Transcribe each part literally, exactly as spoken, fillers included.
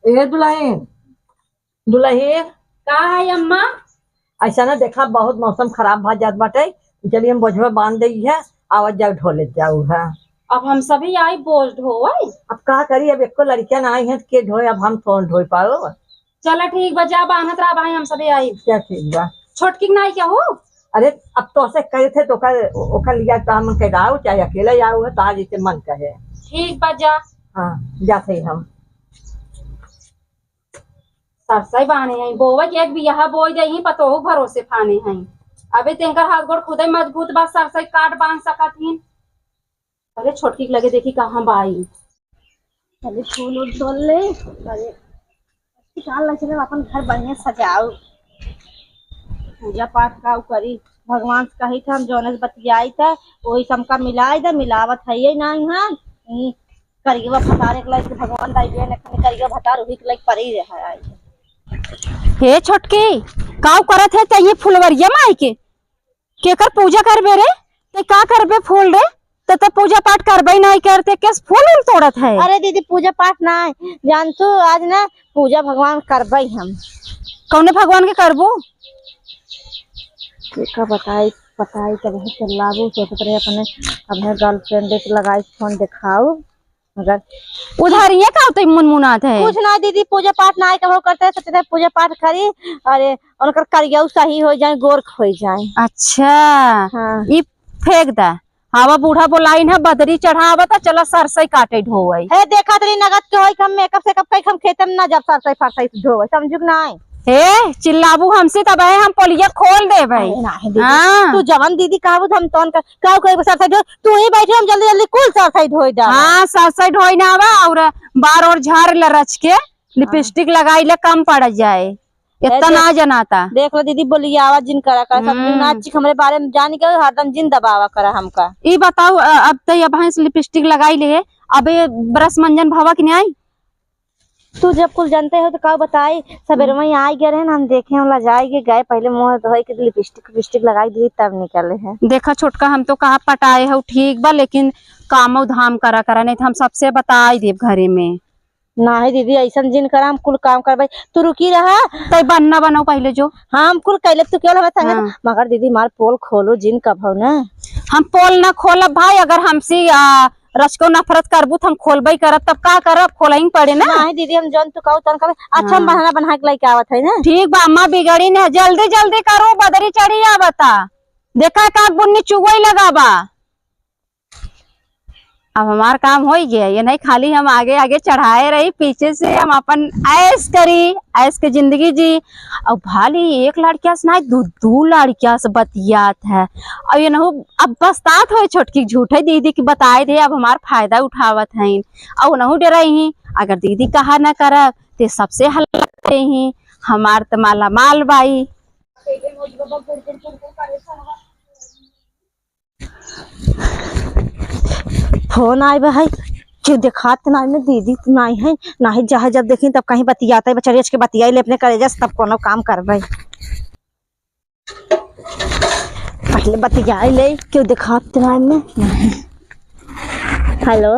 ए दुलहिन, दुलहिन। का है अम्मा? ऐसा ना देखा, बहुत मौसम खराब भा जात बाटे, चलिए हम बोझवा बांध देई है, आवत जाओ ढो लेत जाओ है। अब हम सभी आई बोझ ढोवै। अब का करी, अब एको लड़किया ना आई है, के ढोए, अब हम कौन ढोए पाओ? चला ठीक बा, जा बांधत रहा भाई, हम सभी आई। क्या ठीक बा? छोटकी के नाई क्या हो? अरे, अब तोसे कहे थे तो ओकर, ओकर लिया तो हम कह दाओ, चाहे अकेले आओ है, तोहार जैसे मन कहे। ठीक बा, जा। हाँ, जाते ही हम। सरसई बाने हैं, बोवे के एक बियाह बोई दे ही, पतोहू भरोसे फाने हैं। अबे तेंकर हाथ गोड़ खुदे मजबूत बा, सरसई काट बांध सकत ही। अरे छोटकी के लगे देखी कहाँ बाई। अरे फूल उल तोड़ ले। अरे काल लग चले अपन घर बढ़िया सजाओ, पूजा पाठ का करी। भगवान से कही था हम जौने से बतियाई था वही से हमका मिलाई दे, मिलावत है ये ना यहाँ। ई करियवा भतार एक लाइक भगवान दाई दे, लेकिन करियवा भतार वही के लाइक परी रहा है। हे छोटकी, काऊ करत है चाहिए फुलवरिया माई के? केकर पूजा करबे रे? ते का करबे फूल रे? ते तो पूजा पाठ करबे ही नहीं करते, केस फूल उल तोड़त है? अरे दीदी, पूजा पाठ नहीं, जान तू, आज ना पूजा भगवान करबे हम। कौने भगवान के करबू? का बताई, बताई तब है चिल्लाबू, सोचत रहे अपने, अपने गर्लफ्रेंड के लगाई फोन दिखाऊ। मगर उधारिये का होते मुनमुनात है। कुछ ना दीदी, पूजा पाठ ना कबो करते, सोचते पूजा पाठ करी, अरे उनकर करियऊ सही हो जाए, गोरख हो जाए। अच्छा। हाँ। ई फेंक दा, हवा बूढ़ा बोलाई ना, बदरी चढ़ावा ता चला सरसई काटे ढोवई। हे देखा तनी नगद के होई, हम मेकअप सेकअप कई, हम खेते में ना जब सरसई फरसई ढोवई, समझू कि नाई? हे चिल्लाबू हमसे तब है हम पोलिया खोल देबे। अरे नाई दीदी, हाँ। तू जवन दीदी कहबू हम तौन कर, काऊ कहे सरसई ढो, तू ही बैठे, हम जल्दी जल्दी कुल सरसई ढोई डाल। हाँ, सरसई ढोई ना आवा और बार और झाड़ लरच के लिपस्टिक लगाई ले, कम पड़ जाए, इतना देख, ना जनाता। देख लो दीदी, बोली आवाज जिन करा कर, सब हम्म। नाच हमरे बारे में जान के हरदम जिन दबावा करा हमका। ई बताओ, अ, अब तो ये भैंस लिपस्टिक लगाई ले, अब ये ब्रश मंजन भवा कि नहीं आई? तू जब कुल जानते हो तो का बताई, सवेरे हम्म। वहीं आई गए रहे ना, हम देखे, हम लजाई के गए, पहले मुंह धोए के लिपस्टिक विपस्टिक लगाई दी, तब निकले हैं। देखा छोटका, हम तो कहा पटाए हो, ठीक बा, लेकिन कामो धाम करा करा, नहीं तो हम सबसे बताई देब घरे में। नाही दीदी, ऐसन जिन करा, हम कुल काम करबे, तू रुकी रहा। तै बनना बनाओ पहले जो। हाँ, हम कुल कैले, तू केवल हमें संगे हाँ। मगर दीदी, हमार पोल खोलो जिन कभो ना। हम पोल ना खोलब भाई, अगर हमसे, आ, रचको नफरत करबू त हम खोलबे करब, तब का करब, खोलही पड़े ना। नाही दीदी, हम जौन तू कहू तौन करबे। अच्छा, हम हाँ। बहाना बना के लेके आवत है ना। ठीक बा, अम्मा बिगड़ी ना, जल्दी जल्दी करो, बदरी चढ़ी आवता। देखा का बुन्नी चुगोई लगा बा। अब हमार काम होई गया, ये नहीं खाली हम आगे आगे चढ़ाए रही, पीछे से हम अपन ऐश करी, ऐश के जिंदगी जी। अब भाली एक लड़किया से नहीं, दू दू लड़किया से बतियात है। अब ये नहु, अब पछतात होई छोटकी, झूठे दीदी की बताए दे, अब हमार फायदा उठावत हैं। अब नहु डराई ही, अगर दीदी कहा न करब ते सबसे हल्ला करते ही, हमार त माला माल बाई। फोन आए बा है, क्यों देखात नाई में दीदी नाई है, नाई जहाँ जब देखी तब कहीं बतियात है, बचरियच के बतियाई ले अपने करेजा से, तब कोनो काम करबे। पहले बतियाई ले, क्यों देखात नाई में। हेलो,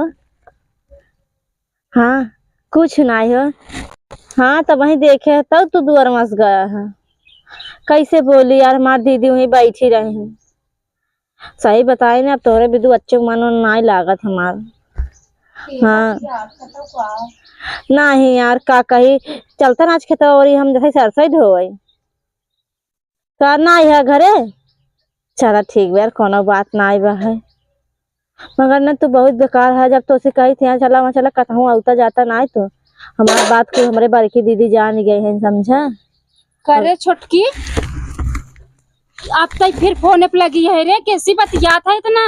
हाँ, कुछ नाई हो। हाँ, तब वहीं देखे तब तू दुआर मस गया है। कैसे बोली यार, हमार दीदी वहीं बैठी रही। सही बताई ना, अब तोहरे बिदु अच्छे मन नाई लागत हमार। हाँ। नाही यार, का कही, चलता ना आज खेतवा ओरी हम जैसे सरसों ही ढोवई। का नाई है घरे? चला ठीक बा यार, कोनो बात नाई बा है। मगर ना तू बहुत बेकार है, जब तोसे कही थी यहाँ चला वहाँ चला, कतहूँ औता जाता नाई तो। हमार बात को हमरे बड़की दीदी जान गई है, समझा? करे छोटकी, अब तई फिर फोन पे लगी है रे, कैसी बतियात है इतना?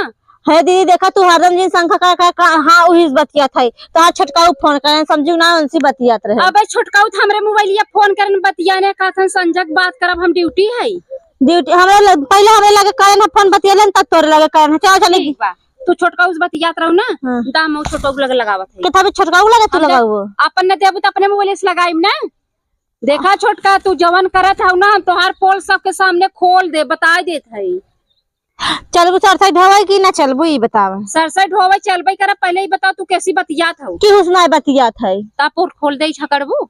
है दीदी, देखा तू हरदम जिन शंका का, का, का, हाँ, उही से बतियात है। तो आज छोटका उ फोन करे, समझू ना, उनसे बतियात रहे। अबे छोटका उ तो हमरे मोबाइलिया फोन करन बतियाने का थन, संजय के बात करब, हम ड्यूटी है। ड्यूटी हमरे ल-, पहले हमरे लगे करे ना फोन बतियालन, तब तोरे लगे करे ना। चल, चल, ठीक बा, तू छोटका उस बतियात रहो ना, हाँ। दा हम छोटका उ लगे लगावत है। कितना भी छोटका उ लगे तू हम दे-, लगाऊ? अपन न देबू तो अपने मोबाइल से लगाइम ना। देखा छोटका, तू जवन करत हऊ ना, हम तोहार पोल सबके सामने खोल दे, बताई देत हई। चलबू सरसई ढोवै कि ना चलबू, ई बतावा। सरसई ढोवै चलबै करब, पहिले ई बताओ तू कैसी बतियात हौ? कि हुसनाय बतियात है। ता पोल खोल दे छकड़बू?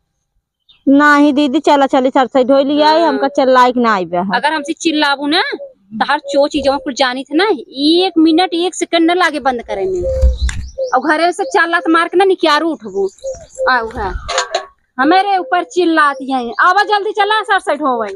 नाही दीदी, चला चली सरसई ढोई लिया, हाँ। हमका चल लायक ना आइबे है। अगर हमसे चिल्लाबू ना, तो हर चो चीजों कुल जानित है ना, एक मिनट, एक सेकंड न लागे बंद करे में। और घरे से चार लात मार के ना निकियारू उठबू। आऊ है, हमारे ऊपर चिल्लाती है, आवा जल्दी चला सरसई ढोवै।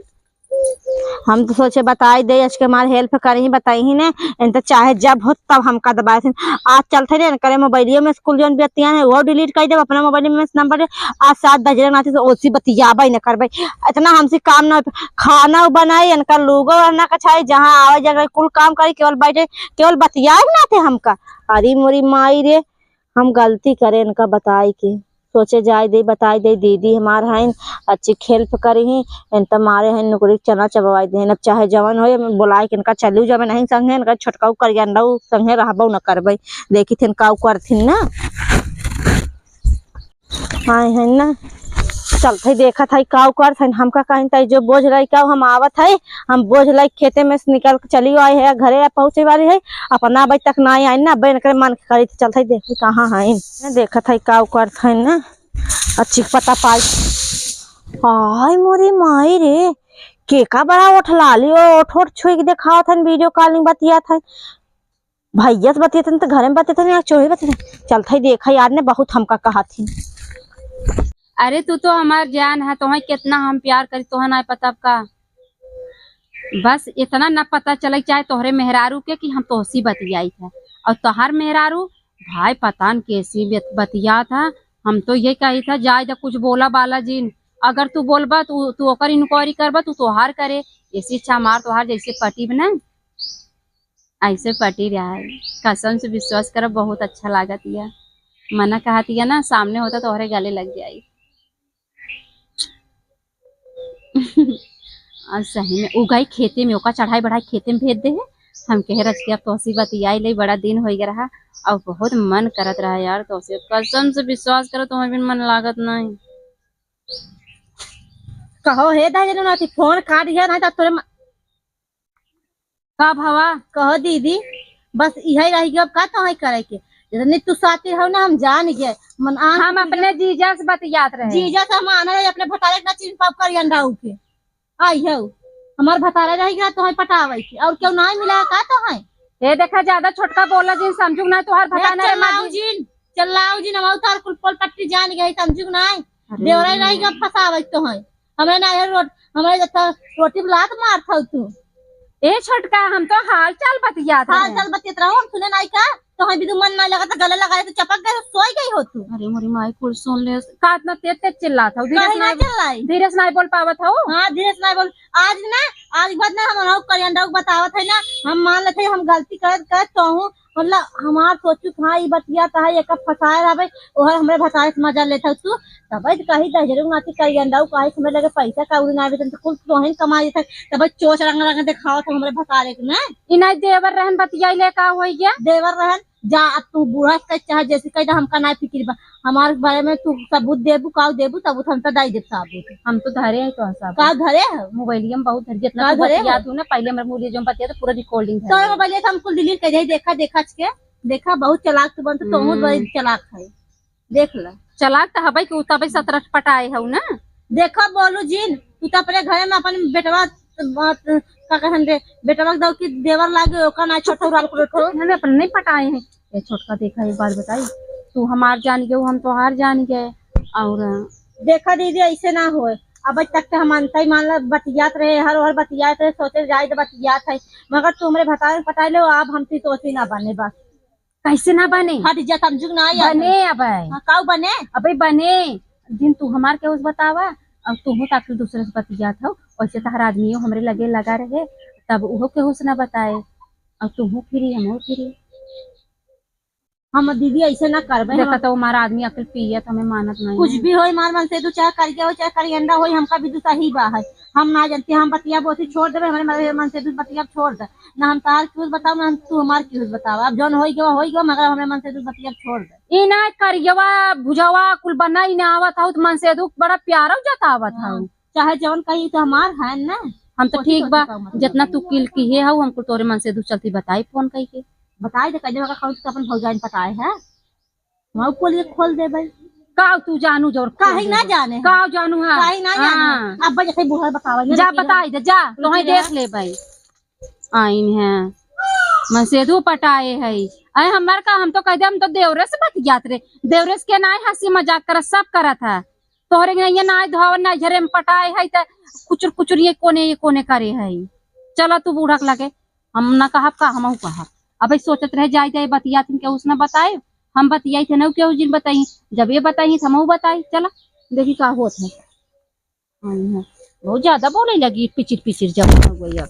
हम तो सोचे बताई दे, आज के हमार हेल्प करी ही, बताई ही ने, इन तो चाहे जब हो तब हमका दबाए थे। आज चलते ने करे मोबाइलियो में स्कूल जौन बतिया है, वो डिलीट कर देब अपना मोबाइल में नंबर। आज सात बजे नाती से ओसी बतियाबे न करबे, इतना हमसे काम ना हो। खाना बनाई, इनका लुगो ओढ़ना कछाई, जहाँ आवे जाए कुल काम करी, केवल बैठे, केवल बतियाए ना थे हमका। अरे मोरी माई रे, हम गलती करे इनका बताई के, सोचे जाए दे, बताई दे, दीदी हमार हईन, अच्छी हेल्प करी ही, इन त मारे हईन, नौकरी के चना चबवाई दे, अब चाहे जवन होए, हम बोलाए के इनका चलियो जाबे नहीं संगे, इनका छोटकाऊ करियंडाऊ संगे रहबो न करबे, देखी थिन काऊ करथिन ना। आए हैं ना, चलते देखत है काऊ करत है, हमका कहीं तई जो बोझ रही काऊ हम आवत है, हम बोझ लाई खेते में से निकल के चली आए है, घरे आ पहुँचे वाली है, अपना अबे तक ना आई ना, अबे इनकर मन करी तो चलते देखी कहाँ है, देखत है काऊ करत है ना, अच्छी पता पाई। आय मोरी माई रे, के का बड़ा ओठ लाली, ओ ओठ ओठ छुई के देखावत है, वीडियो कॉलिंग बतियात है। भैया से बतियतन त घरे में बतियतन या चोरी बतियतन। चलत हई देखा यार ने बहुत हमका कहत ही। अरे तू तो हमार जान है, तोहे कितना हम प्यार करी, तोहे ना पता का? बस इतना ना पता चले चाहे तोहरे मेहरारू के कि हम तोहसी बतियाई है और तोहार मेहरारू भाई पता न कैसी बत-, बतियात है। हम तो ये कही था जाए द कुछ बोला बाला जिन, अगर तू बोलबा तू तू ओकर इंक्वायरी करबा तू तोहार करे, ऐसी अच्छा हमार तोहार जैसे पटी बना। ऐसे पटी रहा है। कसम से विश्वास करो, बहुत अच्छा लागत या। मना कहत या ना, सामने होता तो तोहरे गले लग जाई। और सही में उ गई खेते में, ओका चढ़ाई बढ़ाई खेते में भेज दे है। हम कहे रच के अब तोसी बतियाई ले, बड़ा दिन हो गया रहा और बहुत मन करत रहा यार तोसे। कसम से विश्वास करो, तुम्हें बिन मन लागत नहीं। कहो हे दाई जनो नाती, फोन काट गया नहीं तो तोरे म- का भवा? कहो दीदी, बस इहे रह गयो, अब का तोहे करे के? जितनी तू साथी हो ना, हम जान गए। मन आन हम अपने जीजा से बतियात रहे। जीजा से हम आना रहे, अपने भतारे के ना चिन्ह पाप करियन रहू के। आई हो, हमार भतारे रह गया तोहे पटावे के, और क्यों ना मिला का तोहे? हे देखा, ज्यादा छोटका बोला जिन, समझू ना, तोहार ए, भतारे चलाओ जिन, चलाओ जिन, हम तार कुल पोल पट्टी जान गए, समझू ना? अरे देवराई रही गप फसावत तो है। हमरे ना ये रोट-, हमरे जब तो रोटी पे लात मारत हौ तू। ए छोटका, हम तो हाल चाल बतियात हाल रहे। चाल बतियात रहो, हम सुने नाई का? तो हम भी तो मन ना लगा तो गले लगाए तो चपक गए, सोई गई हो तू। अरे मोरी माई, कुल सुन ले, का इतना तेज तेज चिल्लात हौ? धीरे काहे से ना ना, चिल्लाई? धीरे से ना बोल पावत हौ। हाँ, धीरे से ना बोल। आज ना, आज के बाद ना हम अनहु करियन डौक बतावत है ना, हम मान लेते हैं हम गलती करत करत तो हूँ, मतलब, हमार सोचू कि हाँ, ई बतिया त है, एका फंसाए रहबे, ओहर हमरे भतारे से मजा लेत हऊ तू। तबे त कही दहिजरू नाती करियन डौक, काहे से हमरे लगे पैसा कौड़ी ना आवे, त कुल तोहिन कमाई देत है, तबे चोच रंग रंग देखावत है हमरे भतारे के ना। ई नाई देवर रहन बतियाइले का होई गया? देवर रहन, जा अब तू बूढ़ा से कह, चाहे जैसे कह दे, हमका ना फिकिर बा। हमार बारे में तू सबूत देबू, काऊ देबू, सबूत हम तो दाई देब सबूत। हम तो धरे हैं तो सब। का धरे है? मोबाइलिया में बहुत धरे, जितना का तू धरे बतिया हो? तू ना, पहले हमरे मोबाइलिया जो बतिया तो पूरा रिकॉर्डिंग है। तो मोबाइलिया तो हम कुल डिलीट कर दे, देखा, देखा के, देखा, बहुत चालाक तू बन, तो तोहू हम्म। बड़ी चालाक है, देख ला। चालाक तो हबे कि उ तबे सतरठ पटाए हऊ ना। देखा बोलू जिन, तू तो अपने घरे में अपन बेटवा, बात, का कहन रे, बेटवा के दऊ की देवर लागे, ओका ना छोटू राम को बेटो। मैंने अपन नहीं पटाए हैं। ए छोटका, देखा, एक बात बताई, तू हमार जान गए, हम तोहार जान गए। और देखा दीदी, ऐसे ना होए, अब तक तो हम अंतई मान ला बतियात रहे, हर ओहर बतियात रहे, सोचे जाए तो बतियात है, मगर तू हमरे भतारे में पटाई ले, अब हमसे सोची ना बने बस। कैसे ना बने? हट जा, समझू ना आई बने। अब हाँ, काऊ बने? अबे बने, जिन तू हमार केहू से बतावा, अब तू हो ताकि दूसरे से बतियात हो, वैसे तहर आदमियों हमरे लगे लगा रहे, तब उहो केहू से ना बताए, अब तू हो फ्री, हम हो फ्री। हम दीदी ऐसे ना करबे, देखा हम तो हमारा आदमी अकल पियत, हमें मानत नहीं कुछ है। भी होई, मार मन से तू चाहे करिया हो, चाहे करियंदा होई, हमका भी तू सही बा है। हम ना जानते, हम बतिया बोसी छोड़ देबे, हमरे मन से तू बतिया छोड़ दे। ना हम तार क्यों बताओ, ना हम तू हमार क्यों बताओ। अब जौन होई गवा, होई गवा, मगर हमरे मन से तू बतिया छोड़ दे। ई ना करियवा, भुजवा, कुल बना ही ना आवत हऊ, तो मन से तू बड़ा प्यारा जतावत हाँ। हऊ। चाहे जौन कही तो हमार है ना। हम तो ठीक बा, जितना तू किल किहे हऊ, हमको तोरे मन से दू चलती बताई फोन कइके। बताई दे, कह देबा का खाऊ तो अपन भौजाइन पटाए है, हम पोलिए खोल देबे। का तू जानू जौर काहे ना जाने है? का जानू है? काहे ना जाने है? हाँ। अब जैसे बूढ़ा बतावे ना, जा लेकिन बताई दे, जा, तोहे लेकिन देख लेबे। आइन है, मन से दू पटाए है। अरे हमार का, हम तो कह दे, हम तो देवरे से बतियात रहे, देवरे से के नाई हंसी मजाक करत, सब करत है। तोहरे के नइया नाई धोवन, नाई झरे में पटाए है, त कुचुर कुचुर ये कोने, ये कोने करे है। चला तू बूढ़ा के लगे, हम ना कहब का, हमहू कहब। अबे सोचत रहे, जाई जाई बतियात हिन, केहू से ना बताए, हम बतियाई थे ना, केहू जिन बताई, जब ये बताई तो हमहू बताई। चला देखी का होत है। हाँ, हाँ। बहुत ज्यादा बोले लगी, पिचिर पिचिर जब हो गई अब।